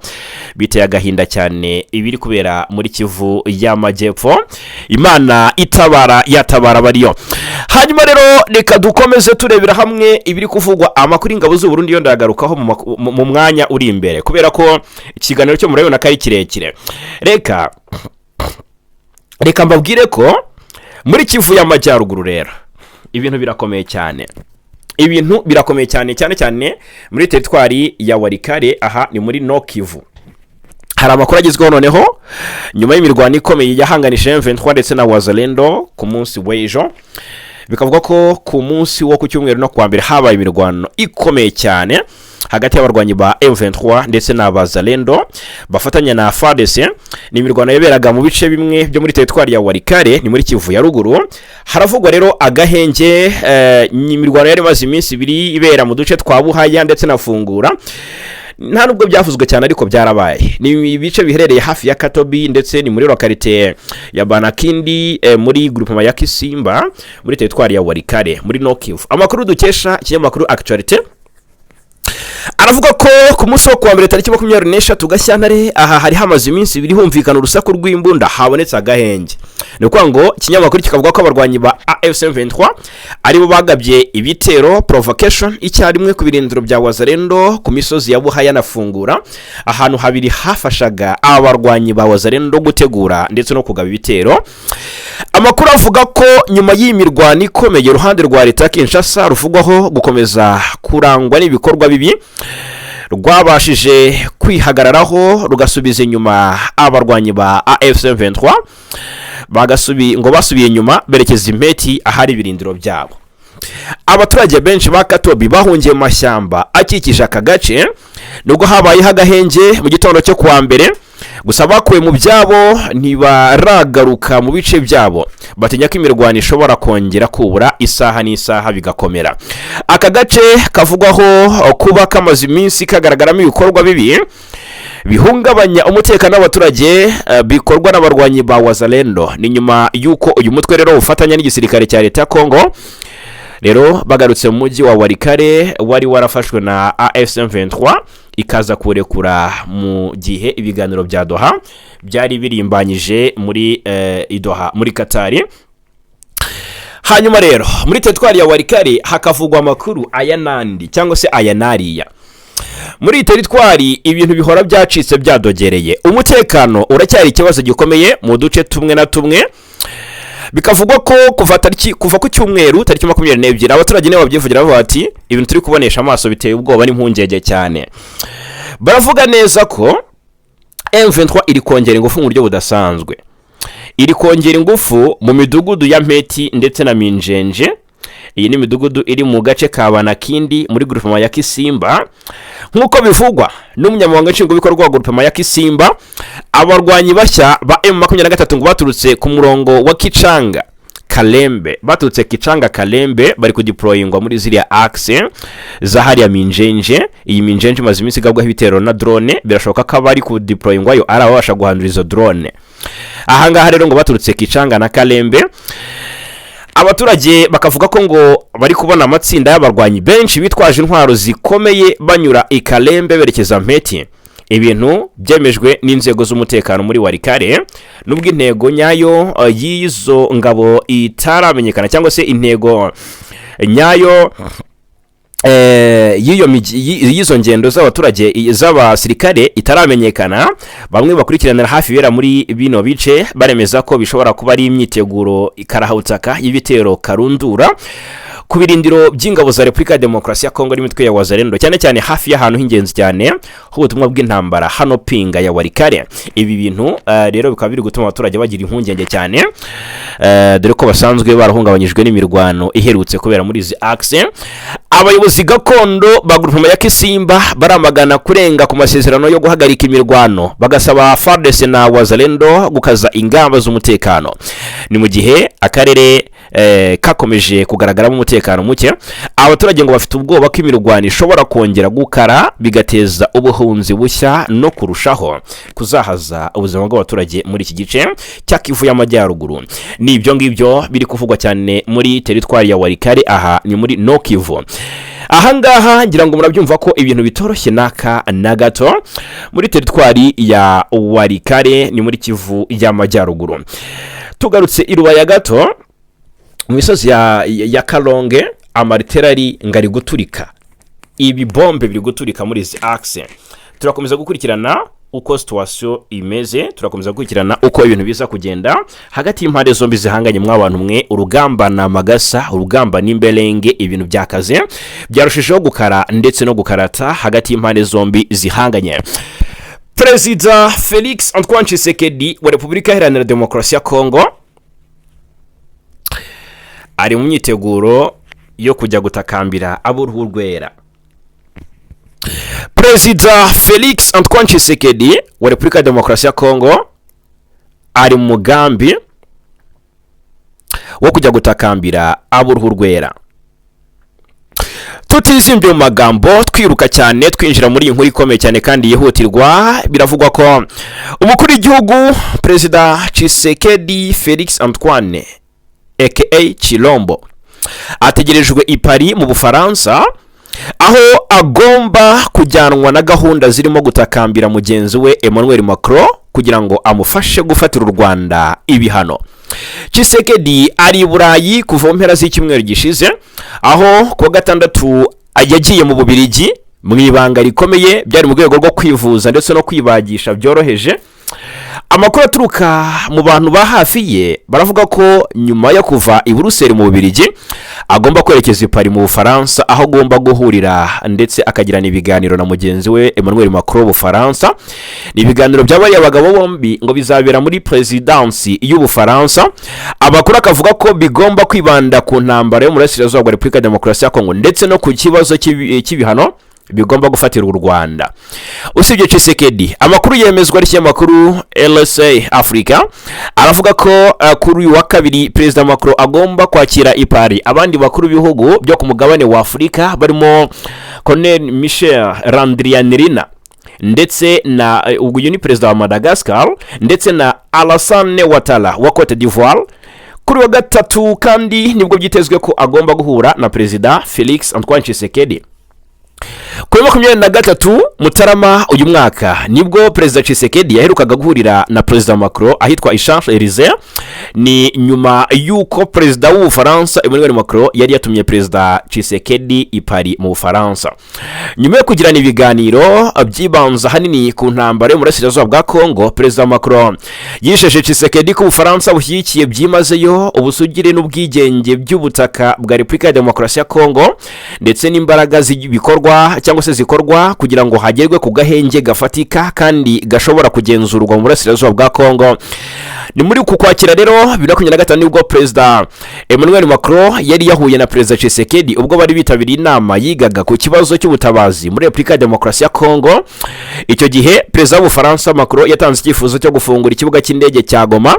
Biteye agahinda cyane ibiri kubera muri Kivu y'Amajyepfo. Imana itabara, yatabara bariyo. Hanyuma rero reka dukomeze turebera hamwe ibiri kuvugwa. Amakuru y'ingabo z'u Burundi yo ndagarukaho mu mwanya uri imbere, kubera ko ikiganiro cyo murabibona ko ari kirekire. Reka mbabwire ko muri Kivu y'Amajyaruguru rero ibintu birakomeye cyane, ibintu birakomeye cyane, cyane cyane muri teritwari ya Walikale. Aha ni muri Nord Kivu. Hari amakuru agezweho noneho nyuma y'imirwano ikomeye yahanganije M23 ndetse na Wazalendo ku munsi w'ejo. Bikavuga ko ku munsi wo ku cyumweru no kuwa mbere habaye imirwano ikomeye cyane hagati y'abarwanyi ba M23 ndetse na Wazalendo bafatanya na FARDC. Ni imirwano yaberaga mu bice bimwe byo muri teritwari ya Walikale, ni muri Kivu ya Ruguru. Haravugwa rero agahenge. Ni imirwano yari imaze iminsi 2 ibera mu duce twa Buhaya ndetse na Fungura. Nta nubwo byavuzwe cyane, ariko byarabaye. Ni ibice biherereye hafi ya Katobi, ndetse ni muri localité ya Banakindi, muri groupement ya Kisimba, muri teritwari ya Walikale, muri Nord Kivu. Amakuru dukesha ikinyamakuru Actualité aravuga ko ku munsi wo kuwa mbere tariki 23 Gashyantare, aha hari hamaze iminsi 2 humvikana urusaku rw'imbunda, habonetse agahenge. Ni ukuvuga ngo ikinyamakuru kikavuga ko abarwanyi ba AFC M23 aribo bagabye ibitero provocation icyarimwe ku birindiro bya Wazalendo ku misozi ya Buhaya na Fungura, ahantu habiri hafashaga abarwanyi ba Wazalendo gutegura ndetse no kugaba ibitero. Amakuru avuga ko nyuma y'iyi mirwano ikomeye, uruhande rwa leta ya Kinshasa ruvugwaho gukomeza kurangwa n'ibikorwa bibi rwabashije kwihagararaho, rugasubiza inyuma abarwanyi ba AFC M23, ngo basubiye inyuma berekeza impeti ahari ibirindiro byabo. Abaturage benshi ba Katobi bahungiye mu mashyamba akikije aka gace. Nubwo habayeho agahenge mu gitondo cyo kuwa mbere, gusa bakuwe mu byabo ntibaragaruka mu bice byabo, batinya ko imirwano ishobora kongera kubura isaha n'isaha bigakomera. Aka gace kavugwaho kuba kamaze iminsi kagaragaramo ibikorwa bibi bihungabanya umutekano w'abaturage, bikorwa n'abarwanyi ba Wazalendo. Ni nyuma y'uko uyu mutwe rero ufatanya n'igisirikare cya leta ya Kongo rero bagarutse mu mujyi wa Walikale wari warafashwe na AFC M23, ikaza kurekura mu gihe ibiganiro bya Doha byari birimbanyije muri i Doha muri Katari. Hanyuma rero muri teritwari ya Walikale hakavugwa amakuru aya n'andi cyangwa se aya n'ariya. Muri iyi teritwari ibintu bihora byacitse byadogereye, umutekano uracyari ikibazo gikomeye mu duce tumwe na tumwe. Bikavugwa ko kuva ku cyumweru tariki 22, abaturage nibo babyivugira, bavuga bati: "Ibintu turi kubonesha amaso biteye ubwoba n'impungenge cyane." Baravuga neza ko M23 iri kongera ingufu mu buryo budasanzwe, iri kongera ingufu mu midugudu ya Mpeti ndetse na Minjenje. Iyi ni imidugudu iri mu gace ka Banakindi muri groupement ya Kisimba. Nk'uko bivugwa n'umunyamabanga nshingwabikorwa wa groupement ya Kisimba, abarwanyi bashya ba M23 ngo baturutse ku murongo wa Kicanga Kalembe, baturutse Kicanga Kalembe, bari kudeployingwa muri ziriya axe za hariya Minjenje. Iyi Minjenje imaze iminsi igabwaho ibitero na drone. Birashoboka ko abari kudeployingwayo ari ababasha guhandura izo drone. Ahangaha rero ngo baturutse Kicanga na Kalembe. Abaturage bakavuga ko ngo bari kubona amatsinda y'abarwanyi benshi bitwaje intwaro zikomeye banyura i Kalembe berekeza Mpeti, ibintu byemejwe n'inzego z'umutekano muri Walikale. Nubwo intego nyayo y'izo ngabo itaramenyekana cyangwa se intego nyayo y'izo ngendo z'abaturage, z'abasirikare itaramenyekana. Bamwe bakurikiranira hafi ibera muri bino bice baremeza ko bishobora kuba ari imyiteguro ikarahutaka y'ibitero karundura ku birindiro by'ingabo za Repubulika ya Demokarasi ya Kongo n'imitwe ya Wazalendo, cyane cyane hafi y'ahantu h'ingenzi cyane h'ubutumwa bw'intambara hano Pinga ya Walikale. Ibi bintu rero bikaba biri gutuma abaturage bagira impungenge cyane, dore ko basanzwe barahungabanyijwe n'imirwano iherutse kubera muri izi axe. Abayobozi gakondo ba groupement ya Kisimba baramagana kurenga ku masezerano yo guhagarika imirwano, bagasaba FARDC na Wazalendo gukaza ingamba z'umutekano. Ni mu gihe akarere kakomeje kugaragaramo umutekano muke. Abaturage ngo bafite ubwoba ko imirwano ishobora kongera gukara, bigateza ubuhunzi bushya no kurushaho kuzahaza ubuzima bw'abaturage muri iki gice cya Kivu y'Amajyaruguru. Ni ibyo ngibyo biri kuvugwa cyane muri teritwari ya Walikale, aha ni muri Nord Kivu. Ahangaha ngira ngo murabyumva ko ibintu bitoroshye n'aka na gato muri teritwari ya Walikale, ni muri Kivu y'Amajyaruguru. Tugarutse i Rubaya gato, mu misozi ya Kalonge, ama artillerie ngo ari guturika, ibi bombe biri guturika muri izi axe. Turakomeza gukurikirana uko situation imeze, turakomeza gukurikirana uko ibintu biza kugenda hagati y'impande zombi zihanganye. Mw'abantu mwe, urugamba ni amagasa, urugamba ni imberenge. Ibintu byakaze, byarushijeho gukara ndetse no gukarata hagati y'impande zombi zihanganye. Perezida Felix Antoine Tshisekedi wa Repubulika Iharanira Demokarasi ya Kongo ari mu myiteguro yo kujya gutakambira ab'uruhu rwera. Perezida Felix Antoine Tshisekedi wa Repubulika ya Demokarasi ya Kongo ari mu mugambi wo kujya gutakambira ab'uruhu rwera. Tutizimbye mu magambo, twiruka cyane twinjira muri iyi nkuru ikomeye cyane kandi yihutirwa. Biravugwa ko umukuru w'igihugu, Perezida Tshisekedi Felix Antoine aka Tshilombo, ategerejwe i Paris mu Bufaransa, aho agomba kujyanwa na gahunda zirimo gutakambira mugenzi we Emmanuel Macron kugira ngo amufashe gufatira u Rwanda ibihano. Tshisekedi ari i Burayi kuva mu mpera z'icyumweru gishize, aho kuwa gatandatu yagiye mu Bubirigi mu ibanga rikomeye. Byari mu rwego rwo kwivuza ndetse no kwibagisha byoroheje. Amakuru aturuka mu bantu ba hafi ye baravuga ko nyuma yo kuva i Buruseli mu Bubirigi agomba kwerekeza i Paris mu Bufaransa, aho agomba guhurira ndetse akagirana ibiganiro na mugenzi we Emmanuel Macron w'Ubufaransa. Ni ibiganiro bya bariya bagabo bombi ngo bizabera muri perezidansi y'Ubufaransa. Amakuru akavuga ko bigomba kwibanda ku ntambara yo mu burasirazuba bwa Repubulika ya Demokarasi ya Kongo ndetse no ku kibazo cy'ibihano bigomba gufatirwa u Rwanda. Usibye Tshisekedi, amakuru yemezwa n'ikinyamakuru LSA Africa aravuga ko kuri uyu wa kabiri Perezida Macron agomba kwakira i Paris abandi bakuru b'ibihugu byo ku mugabane wa Afurika, barimo Colonel Michel Randrianirina ndetse na uyu ni perezida wa Madagascar, ndetse na Alassane Ouattara wa Cote d'Ivoire. Kuri wa gatatu kandi nibwo byitezwe ko agomba guhura na Perezida Felix Antoine Tshisekedi. Kuri 23 Mutarama uyu mwaka nibwo Perezida Tshisekedi yaherukaga guhurira na Perezida Macron ahitwa Champs Élysées. Ni nyuma y'uko Perezida w'Ubufaransa Emmanuel Macron yari yatumye Perezida Tshisekedi i Paris mu Bufaransa. Nyuma yo kugirana ibiganiro byibanze ahanini ku ntambara yo mu burasirazuba bwa Kongo, Perezida Macron yijeje Tshisekedi ko Ubufaransa bushyigikiye byimazeyo ubusugire n'ubwigenge by'ubutaka bwa Repubulika ya Demokarasi ya Kongo, ndetse n'imbaraga z'ibikorwa cyangwa se zikorwa kugira ngo hagerwe ku gahenge gafatika kandi gashobora kugenzurwa mu burasirazuba bwa Kongo. Ni muri uku kwakira rero 2025 nibwo Perezida Emmanuel Macron yari yahuye na Perezida Tshisekedi, ubwo bari bitabiriye inama yigaga ku kibazo cy'ubutabazi muri Repubulika ya Demokarasi ya Kongo. Icyo gihe Perezida w'Ubufaransa Macron yatanze icyifuzo cyo gufungura ikibuga cy'indege cya Goma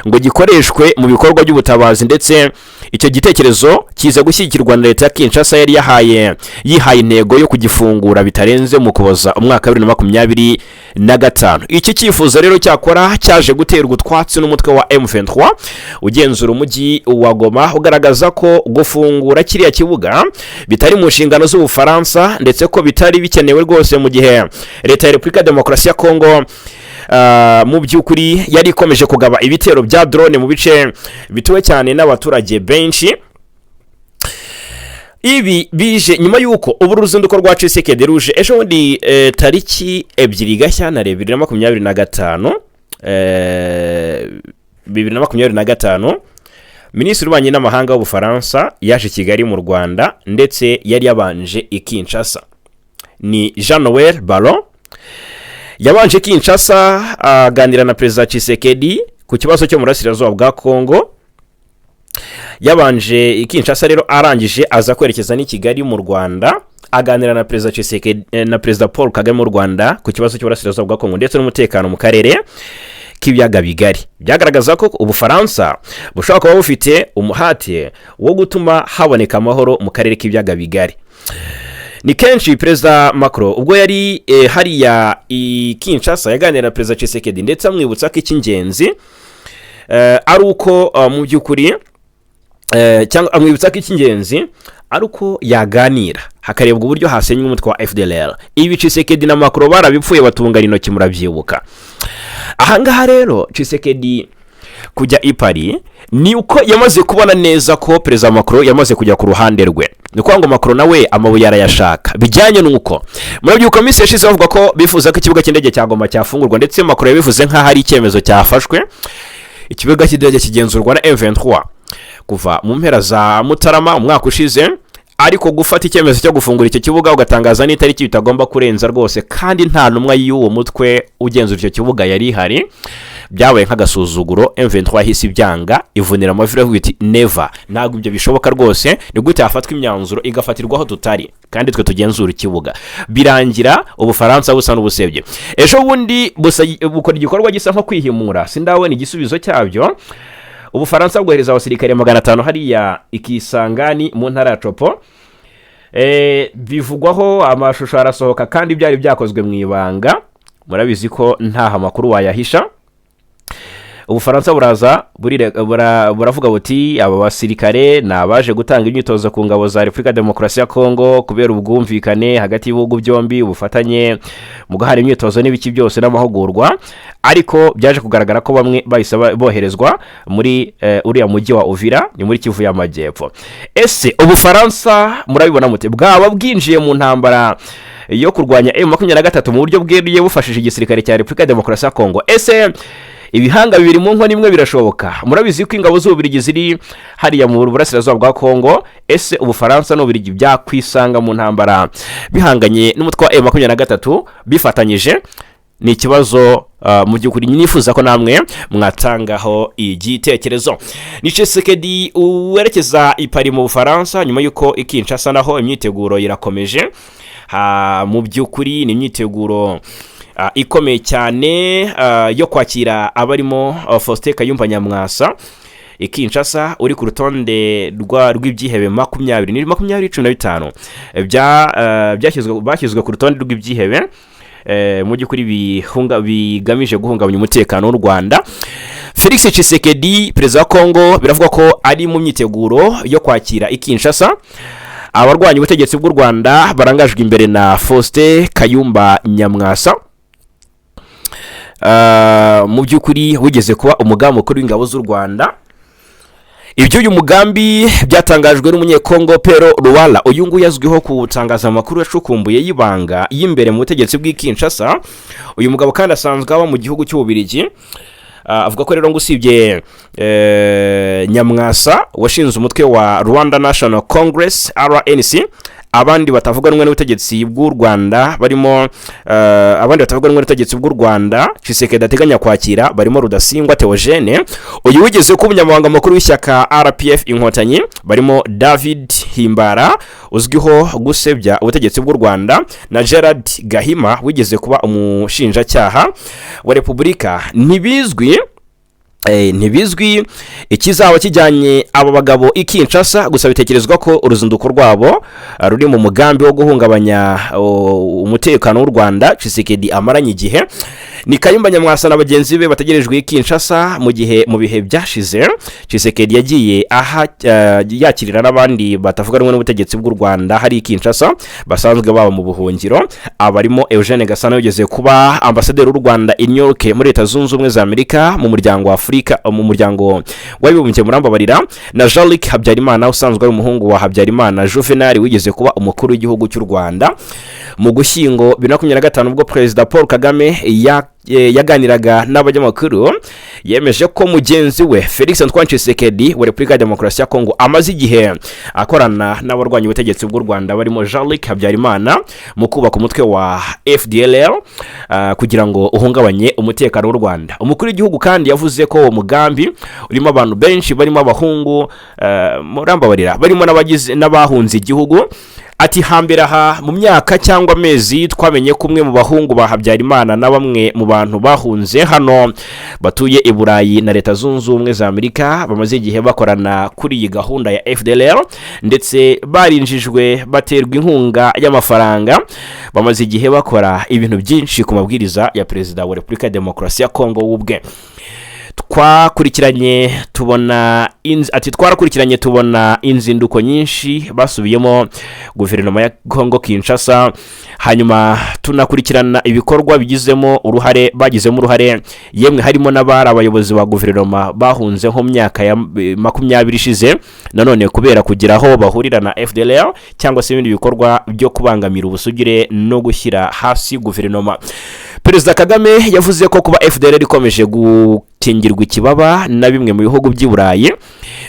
ngo gikoreshwe mu bikorwa by'ubutabazi, ndetse icyo gitekerezo kiza gushyigikirwa na leta ya Kinshasa yari yihaye intego yo kugifungura bitarenze mu Kuboza umwaka wa 2025. Iki cyifuzo rero cyakora cyaje guterwa utwatsi n'umutwe wa M23 ugenzura umujyi wa Goma, ugaragaza ko gufungura kiriya kibuga bitari mu nshingano z'Ubufaransa, ndetse ko bitari bikenewe rwose, mu gihe leta ya Repubulika ya Demokarasi ya Kongo mu by'ukuri yari ikomeje kugaba ibitero bya drone mu bice bituwe cyane n'abaturage benshi. Ibi bije nyuma y'uko ubu ruzinduko rwa Tshisekedi ruje ejo bundi, tariki 2 Gashyantare 2025, 2025. Minisitiri w'ububanyi n'amahanga w'Ubufaransa yaje i Kigali mu Rwanda, ndetse yari yabanje i Kinshasa. Ni Jean Noel Barrot. Yabanje Kinshasa, aganira na Perezida Tshisekedi ku kibazo cyo mu burasirazuba bwa Kongo. Yabanje i Kinshasa rero, arangije aza kwerekeza n'i Kigali mu Rwanda, aganira na Perezida Tshisekedi, na Perezida Paul Kagame mu Rwanda ku kibazo cy'uburasirazuba bwa Kongo ndetse n'umutekano mu karere k'Ibiyaga Bigari. Byagaragaza ko Ubufaransa bushobora kuba bufite umuhate wo gutuma haboneka amahoro mu karere k'Ibiyaga Bigari. Ni kenshi Perezida Macron, ubwo yari hariya i Kinshasa, yaganira na Perezida Tshisekedi, ndetse amwibutsa ko icy'ingenzi ari uko mu by'ukuri, cyangwa amwibutsa ko icy'ingenzi ari uko yaganira hakarebwa uburyo hasenywa umutwe wa FDLR. Ibi Tshisekedi na Macron barabipfuye, batungana intoki, murabyibuka. Ahangaha rero Tshisekedi kujya i Paris ni uko yamaze kubona neza ko Perezida Macron yamaze kujya ku ruhande rwe. Ni ukuvuga ngo Macron nawe amabuye arayashaka, bijyanye n'uko murabyibuka minsi yashize bavuga ko bifuza ko ikibuga cy'indege cya Goma cyafungurwa, ndetse Macron yabivuze nk'aho ari icyemezo cyafashwe. Ikibuga cy'indege kigenzurwa na M23 kuva mu mpera za Mutarama umwaka ushize, ariko gufata icyemezo cyo gufungura icyo kibuga, ugatangaza n'itariki bitagomba kurenza rwose, kandi nta ntumwa y'uwo mutwe ugenzura icyo kibuga yari ihari, byabaye nk'agasuzuguro. M23 yahise ibyanga, ivunira amavi, iravuga iti: "Never, ntabwo ibyo bishoboka rwose. Ni gute hafatwa imyanzuro igafatirwa aho tutari kandi twe tugenzura ikibuga?" Birangira Ubufaransa busa n'ubusebye. Ejo bundi bukora igikorwa gisa nko kwihimura, sindabona igisubizo cyabyo. Ubufaransa bwohereza abasirikare 500 hariya i Kisangani mu ntara ya Tshopo. Bivugwaho amashusho arasohoka, kandi byari byakozwe mu ibanga. Murabizi ko ntaho amakuru wayahisha. Ubufaransa buraza buravuga buti: "Aba basirikare ni abaje gutanga imyitozo ku ngabo za Repubulika ya Demokarasi ya Kongo kubera ubwumvikane hagati y'ibihugu byombi, ubufatanye mu guhana imyitozo n'ibiki byose n'amahugurwa." Ariko byaje kugaragara ko bamwe bahise boherezwa muri uriya mujyi wa Uvira, ni muri Kivu y'Amajyepfo. Ese Ubufaransa murabibona mute? Bwaba bwinjiye mu ntambara yo kurwanya M23 mu buryo bweruye, bufashije igisirikare cya Repubulika ya Demokarasi ya Kongo? Ese ibihanga bibiri mu nkono imwe birashoboka? Murabizi ko ingabo z'Ububirigi ziri hariya mu burasirazuba bwa Kongo. Ese Ubufaransa n'Ububirigi byakwisanga mu ntambara bihanganye n'umutwe wa M23 bifatanyije? Ni ikibazo mu by'ukuri nifuza ko namwe mwatangaho igitekerezo. Ni Tshisekedi werekeza i Paris mu Bufaransa, nyuma y'uko i Kinshasa naho imyiteguro irakomeje. Mu by'ukuri ni imyiteguro ikomeye cyane yo kwakira abarimo Faustin Kayumba Nyamwasa i Kinshasa, uri ku rutonde rw'ibyihebe 20, ni 20, 15 bashyizwe ku rutonde rw'ibyihebe mu by'ukuri bigamije guhungabanya umutekano w'u Rwanda. Felix Tshisekedi, perezida wa Kongo, biravugwa ko ari mu myiteguro yo kwakira i Kinshasa abarwanya ubutegetsi bw'u Rwanda barangajwe imbere na Faustin Kayumba Nyamwasa. Mu by'ukuri wigeze kuba umugambi mukuru w'ingabo z'u Rwanda. Iby'uyu mugambi byatangajwe n'Umunyekongo Pero Luwala. Uyu nguyu azwiho kutangaza amakuru yacukumbuye y'ibanga y'imbere mu butegetsi bw'i Kinshasa. Uyu mugabo kandi asanzwe aba mu gihugu cy'Ububirigi. Avuga ko rero ngo usibye Nyamwasa washinze umutwe wa Rwanda National Congress, RNC, abandi batavuga rumwe n'ubutegetsi bw'u Rwanda barimo abandi batavuga rumwe n'ubutegetsi bw'u Rwanda Tshisekedi ateganya kwakira barimo Rudasingwa Theogene, uyu wigeze kuba umunyamabanga mukuru w'ishyaka RPF Inkotanyi, barimo David Himbara uzwiho gusebya ubutegetsi bw'u Rwanda, na Gerard Gahima wigeze kuba umushinjacyaha wa Repubulika. Ntibizwi ikizaba kijyanye aba bagabo i Kinshasa, gusa bitekerezwa ko uruzinduko rwabo ruri mu mugambi wo guhungabanya umutekano w'u Rwanda Tshisekedi amaranye igihe. Ni Kayumba Nyamwasa na bagenzi be bategerejwe i Kinshasa, mu gihe mu bihe byashize Tshisekedi yagiye aha yakirira n'abandi batavuga rumwe n'ubutegetsi bw'u Rwanda hari i Kinshasa basanzwe baba mu buhungiro, abarimo Eugene Gasana wigeze kuba ambasaderi w'u Rwanda i New York muri Leta Zunze Ubumwe za Amerika mu Muryango wa Afurika. Afurika, mu Muryango w'Abibumbye, murambabarira, na Jean-Luc Habyarimana usanzwe ari umuhungu wa Habyarimana Juvenal wigeze kuba umukuru w'igihugu cy'u Rwanda. Mu Gushyingo 2025, ubwo Perezida Paul Kagame yaganiraga n'abanyamakuru, yemeje ko mugenzi we Felix Antoine Tshisekedi wa Repubulika ya Demokarasi ya Kongo amaze igihe akorana n'abarwanya ubutegetsi bw'u Rwanda barimo Jean-Luc Habyarimana mu kubaka umutwe wa FDLR kugira ngo uhungabanye umutekano w'u Rwanda. Umukuru w'igihugu kandi yavuze ko uwo mugambi urimo abantu benshi barimo abahungu, murambabarira, barimo n'abagize n'abahunze igihugu. Ati: "Hambere aha mu myaka cyangwa amezi twamenye ko umwe mu bahungu ba Habyarimana na bamwe mu bantu bahunze hano batuye i Burayi na Leta Zunze Ubumwe za Amerika bamaze igihe bakorana kuri iyi gahunda ya FDLR, ndetse barinjijwe baterwa inkunga y'amafaranga. Bamaze igihe bakora ibintu byinshi ku mabwiriza ya Perezida wa Repubulika ya Demokarasi ya Kongo w'ubwe. Twakurikiranye tubona ati twarakurikiranye tubona inzinduko nyinshi basubiyemo guverinoma ya Kongo Kinshasa, hanyuma tunakurikirana ibikorwa bigizemo uruhare, bagizemo uruhare, yemwe harimo n'abari abayobozi ba guverinoma bahunze nko mu myaka ya 20 ishize, nanone kubera kugira aho bahurira na FDLR cyangwa se ibindi bikorwa byo kubangamira ubusugire no gushyira hasi guverinoma." Perezida Kagame yavuze ko kuba FDLR ikomeje gukingirwa ikibaba na bimwe mu bihugu by'i Burayi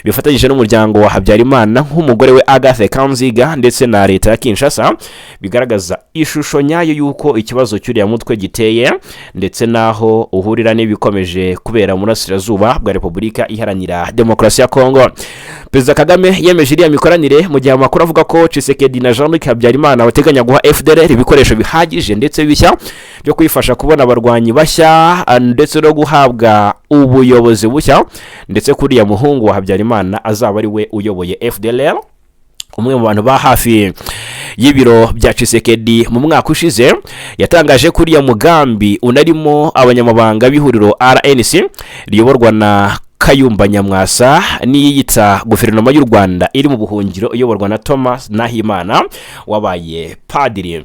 bifatanyije n'umuryango wa Habyarimana nk'umugore we Agathe Kanziga ndetse na leta ya Kinshasa, bigaragaza ishusho nyayo y'uko ikibazo cy'uriya mutwe giteye ndetse n'aho uhurira n'ibikomeje kubera mu burasirazuba bwa Repubulika Iharanira Demokarasi ya Kongo. Perezida Kagame yemeje iriya mikoranire mu gihe amakuru avuga ko Tshisekedi na Jean-Luc Habyarimana bateganya guha FDLR ibikoresho bihagije ndetse bishya byo kuyifasha kubona abarwanyi bashya ndetse no guhabwa ubuyobozi bushya, ndetse kuriya muhungu wa Habyarimana azaba ari we uyoboye FDLR. Umwe mu bantu ba hafi y'ibiro bya Tshisekedi mu mwaka ushize yatangaje ko uriya mugambi unarimo abanyamabanga b'ihuriro RNC riyoborwa na Kayumba Nyamwasa n'iyiyita guverinoma y'u Rwanda iri mu buhungiro iyoborwa na Thomas Nahimana wabaye padiri.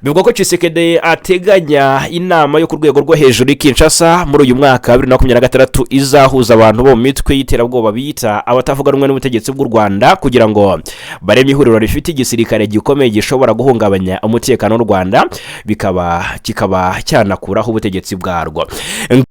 Bivugwa ko Tshisekedi ateganya inama yo ku rwego rwo hejuru i Kinshasa muri uyu mwaka wa 2026 izahuza abantu bo mu mitwe y'iterabwoba biyita abatavuga rumwe n'ubutegetsi bw'u Rwanda kugira ngo bareme ihuriro rifite igisirikare gikomeye gishobora guhungabanya umutekano w'u Rwanda, bikaba kikaba cyanakuraho ubutegetsi bwarwo.